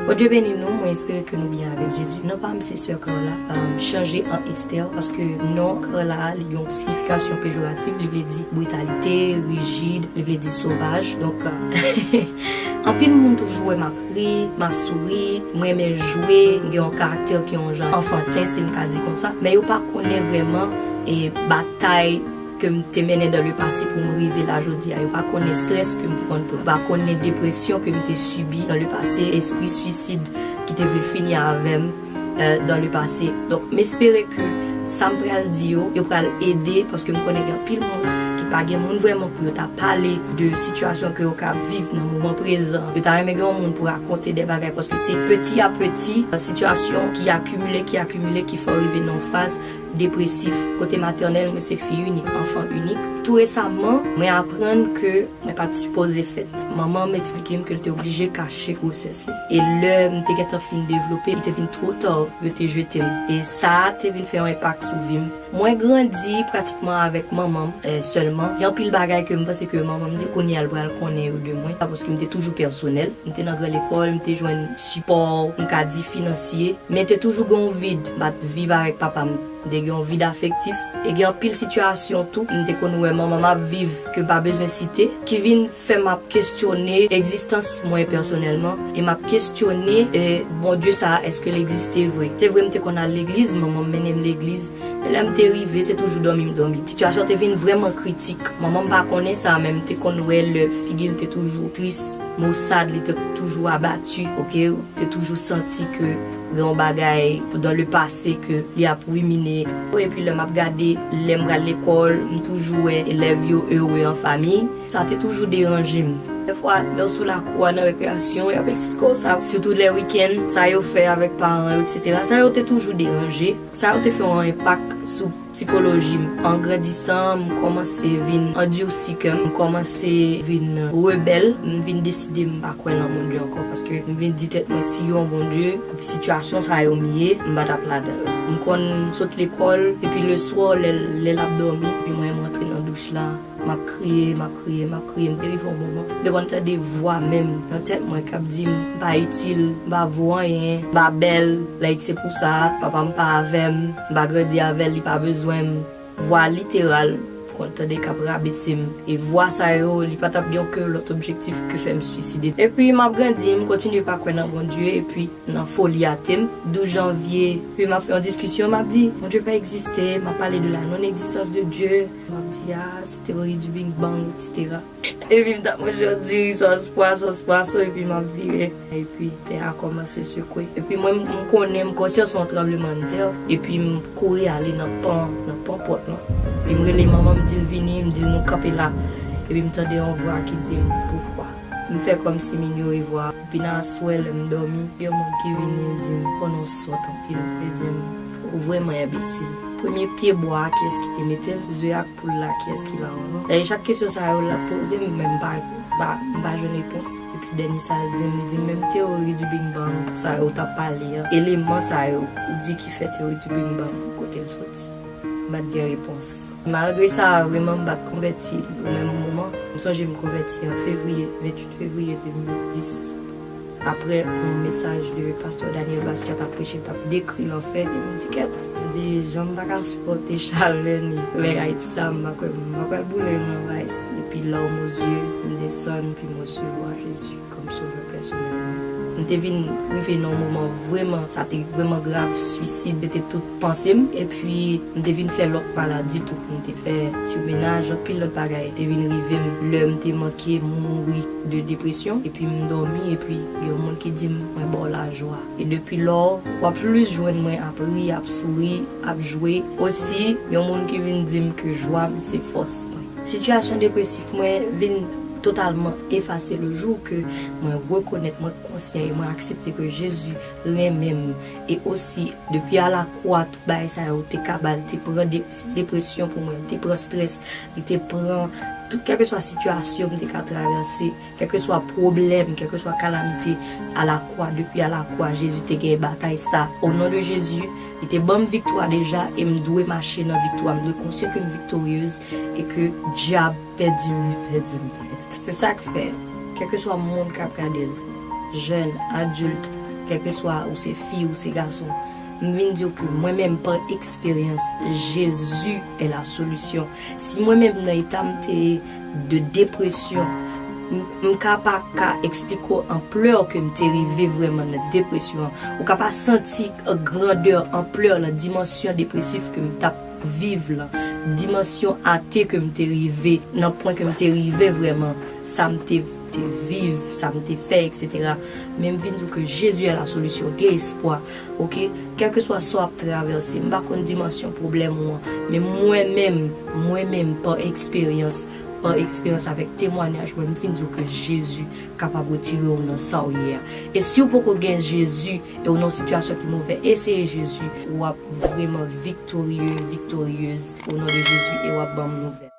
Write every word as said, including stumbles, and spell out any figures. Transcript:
Bondye beni nou, mwen espere ke nou byen avèk Jezi. Non pa m se sè Carla, um, chanje an Esther, paske non Carla a, li gen yon siyifikasyon pejoratif, li vle di britalite, rijid, li vle di sovaj. Donk, uh, anpil moun toujou wè m ap ri, m ap souri, m renmen jwe, m gen yon karaktè ki yon jan anfanten, si m ka di konsa. Men yo pa konnen vrèman e batay ke m te mennen dans le passé pou m rive la jodi a. Yo pa konnen strès ke m te konn pran. Yo pa konnen depresyon ke m te sibi dans le passé, espri swisid ki te vle fini avè m, euh, dans le passé. Donk, m espere ke sa m pral di yo, yo pral ede, paske m konnen gen anpil moun ki pa gen moun vrèman pou yo ta pale de sitiyasyon ke yo ka ap viv nan moman prezan. Yo ta renmen gen yon moun pou rakonte de bagay, paske se peti a peti, euh, sitiyasyon ki akimile, ki akimile, ki fè w rive nan yon faz depresif. Kote matènèl, mwen se fi inik, anfan inik. Tou resaman, mwen aprann ke mwen pa t sipoze fèt. Manman m eksplike m ke l te oblije kache gwosès li. E lè m te gentan fin devlope, li te vin twò ta, yo te jete m. E sa a te vin fè yon enpak sou vi m. Mwen grandi pratikman avèk manman m, eh, sèlman. Gen anpil bagay ke m panse ke manman m di kounye a l pral konnen yo de mwen. Paske m te toujou pèsonèl. M te nan gran lekòl, m te jwenn sipò, m ka di finansye. Men te toujou gen yon vid. M pa t viv avèk papa m. M te gen yon vid afektif. E gen anpil sitiyasyon tou, m te konn wè manman m ap viv ke m pa bezwen site, ki vin fè m ap kestyone egzistans mwen pèsonèlman. E m ap kestyone, e, Bondye sa a, èske l egziste vre? Se vre, m te konn al legliz, manman m mennen m legliz. Men lè m te rive, se toujou dòmi m dòmi. Sitiyasyon te vin vrèman kritik. Manman m pa konnen sa, men m te konn wè lè figi l te toujou tris, mosad, li te toujou abati, oke? Te toujou santi ke gen yon bagay dans le passé ke li ap rimine. Epi lè m ap gade, lè m pral lekòl, m toujou wè elèv yo ere an fanmi. Sa te toujou deranje m. Dèfwa, lè w sou lakou a nan rekreyasyon, y ap eksplike w sa. Sitou lè wikenn, sa yo fè avèk paran yo, etsetera. Sa yo te toujou deranje. Sa yo te fè yon enpak sou sikoloji m. An grandisan, m kòmanse vin andisi kè m, m kòmanse vin rebèl, m vin deside m pa kwè nan Bondye ankò, paske m vin di tèt mwen, si yon Bondye, sitiyasyon sa yo m ye, m pa t ap ladan l. M konn sot lekòl, epi leswa, lè, lè l ap dòmi, epi mwen, m rantre nan douch la, m ap kriye, m ap kriye, m ap kriye. M te rive yon moman, m te konn tande vwa menm nan tèt mwen k ap di m, m pa itil, m pa vo anyen, m pa bèl, like, se pou sa, papa m pa avè m, m pa grandi avè l, li pa bezwen m. Vwa literal, m konn tande k ap rabese m. E vwa sa yo, li pa t ap gen okenn lòt objektif ke fè m swiside. Epi m ap grandi, m kontinye pa kwè nan Bondye, epi nan foli ate m, douz janvye, epi m ap fè yon diskisyon, m ap di, Bondye pa egziste, m ap pale de la non-existence de Dieu, m ap di, ah, se théorie du Big Bang, etsetera. Epi m t ap manje yon diri sòs pwason, sòs pwason, epi m ap vire. Epi tè a kòmanse sekwe. Epi mwen, m konnen, m konsyan se yon tranblemanntè. Epi m kouri ale nan pan, nan pan pòt lan. Epi m rele manman, m di l vini, m di l nou kanpe la. Epi m tande yon vwa ki di m, poukwa? M fè kòmsi m inyore vwa a. Epi nan aswè, lè m dòmi, gen yon moun ki vini, l di m, konnen w sòt anpil. Li di m, ou vrèman enbesil. Premye pye bwa a, kiyès ki te mete l? Ze ak poul la, kiyès ki la anvan? E chak kesyon sa yo, l ap poze m, men m pa, m pa, m pa jwenn repons. Epi dènye sa l di m, li di m, menm teyori di Big Bang sa yo w t ap pale a, eleman sa yo ou di ki fè teyori di Big Bang, kote l soti? M pa t gen repons. Malgre sa, vrèman, m pa t konvèti o menm moman. M sonje m konvèti an fevriye, venntuit fevriye de mil dis. Aprè yon mesaj de pastè Daniel Bastien k ap preche, k ap dekri lanfè, epi m di, kèt, m di, jan m pa ka sipòte chalè ni lè Ayiti sa, m pa kwè, m pa kwè l boule m nan bay sa. Epi larmes aux yeux, m desann, epi m resevwa Jezi kòm sovè pèsonèl mwen. M te vin rive nan yon moman vrèman, sa te vrèman grav, swisid, se te tout panse m, epi m te vin fè lòt maladi tou. M te fè sirmenaj, anpil lòt bagay te vin rive m lè m te manke mouri de depresyon, epi m dòmi, epi gen yon moun ki di m, mwen ba w lajwa. E depi lò, w ap plis jwenn mwen ap ri, ap souri, ap jwe. Osi, gen yon moun ki vin di m ke jwa m se fòs mwen. Sitiyasyon depresif mwen vin totalman efase le jou ke mwen rekonèt, mwen konsyan e mwen aksepte ke Jezi renmen m. E osi, depi alakwa, tout bagay sa yo te ka ba l, te pran de-, depresyon pou mwen, li te pran strès, li te pran tout, kèlkeswa sitiyasyon m te ka travèse, kèlkeswa pwoblèm, kèlkeswa kalamite, alakwa, depi alakwa, Jezi te gen batay sa. O non de Jezi, li te ban m viktwa deja e m dwe mache nan viktwa, m dwe konsyan ke m viktoryez e ke dyab pèdi m, li pèdi m nèt. Se sa k fè, kèlkeswa moun k ap gade l, jèn, adilt, Kèlkeswa ou se fi ou se gason, m vin di w ke mwen menm, pa eksperyans, Jezi est la solution. Si mwen menm nan eta m te ye de depresyon, m m ka pa ka eksplike w anplè ke m te rive vrèman nan depresyon an. Ou ka pa santi grandè, anplè, la dimansyon depresif ke m t ap viv lan, dimansyon ate ke m te rive, nan pwen ke m te rive vrèman, sa m te, te viv, sa m te fè, et cetera. Men m vin di w ke Jezi est la solution, gen espwa, oke? Kèlkeswa sa w ap travèse, m pa konn dimansyon pwoblèm ou an, men mwen menm, mwen menm, pa eksperyans, pa eksperyans avèk temwanyaj mwen, m vin di w ke Jezi kapab retire w nan sa w ye a. E si w poko gen Jezi, e w nan yon sitiyasyon ki movè, eseye Jezi, w ap vrèman viktorye, viktoryez, o non de Jezi, e w ap ban m nouvèl.